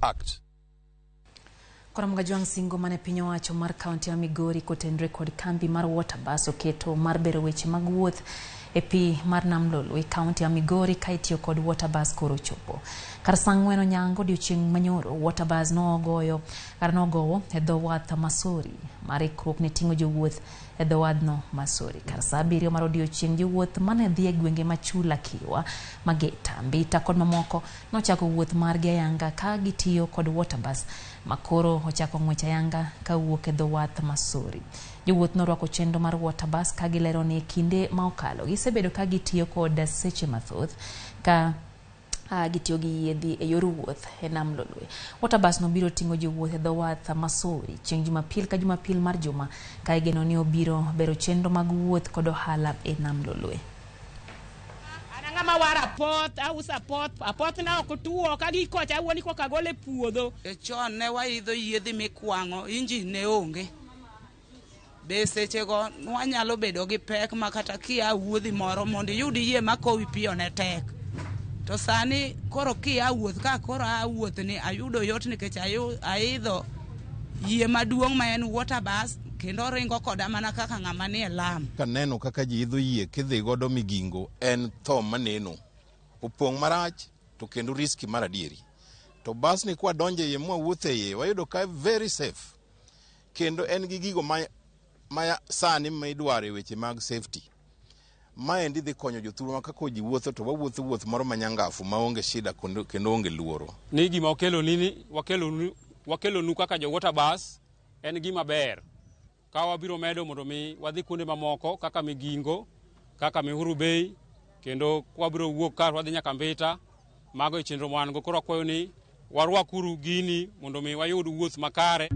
Act. Koro Kajwang' singo mane piny owacho mar kaunti ma Migori kotenore kod kambi mar Waterbus oketo mar bero weche mag wuoth e pi mar Nam Lolwe kaunti ma Migori ka itiyo kod Waterbus koro ochopo. Kar saa 4 onyango odiochieng' manyoro, Waterbus nogoyo kar nogowo e dho wath Masori mar ikruok ne ting'o jowuoth e dho wadhno Masori. Kar saa 7 mar odiochieng', jowuoth mane dhi e gwenge ma Chula, Kiwa, Mageta, Mbita kod mamoko nochako wuoth margi ayanga ka gitiyo kod Waterbus makoro ochako ng'wech ayanga kawuok e dho wath Masori. Jowuoth norwako chenro mar Waterbus ka gilero ni kinde ma okalo gisebedo ka gitiyo kod seche mathoth ka gitiyo gi yiedhi e yor wuoth e Nam Lolwe. Waterbus no biro ting'o jowuoth e dho wath Masori chieng' Jumapil ka Jumapil mar juma, ka igeno ni obiro bero chenro mag wuoth kod ohala e Nam Lolwe. An ng'ama waro apoth, auso apoth, apoth na ok tuo ka gikocha awuon koka agolo e puodho. E chon ne waidho yiedhi mikwang'o, injin ne onge. Be sechego nwanyalo bedo gi pek ma kata kia wuodhi moro mondo iyud yie makowi piyo ne tek. To sani koro kia wuoth ka koro aa wuoth ni ayudo yot nikech aidho yie maduong' ma en water bus, kendo oringo koda mana kaka ng'ama nie lam. Kaneno kaka ji idho yie kidhi godo Migingo, en tho maneno. Opong' marach to kendo risky mar adieri. To bus ni kwadonjo e iye mwawuotho e iye, wayudo ka very safe. Kendo en gi gigo ma sani ma idwaro e weche mag safety. Maendi dhi konyo jothurwa ma kaka ji wuotho to wawuotho wuoth moro manyangafu maonge shida kendo onge luoro. Ni gima wakeloni wakelonu kaka jo water bus en gima ber. Ka wabiro medo mondo mi wadhi kuonde mamoko kaka Migingo, kaka Mihuru Bay, kendo wabiro wuok ka wadhi nyaka Mbita. Mago e chenro ma wan go. Koro akwayo ni warwakuru gini mondo mi wayud wuoth makare.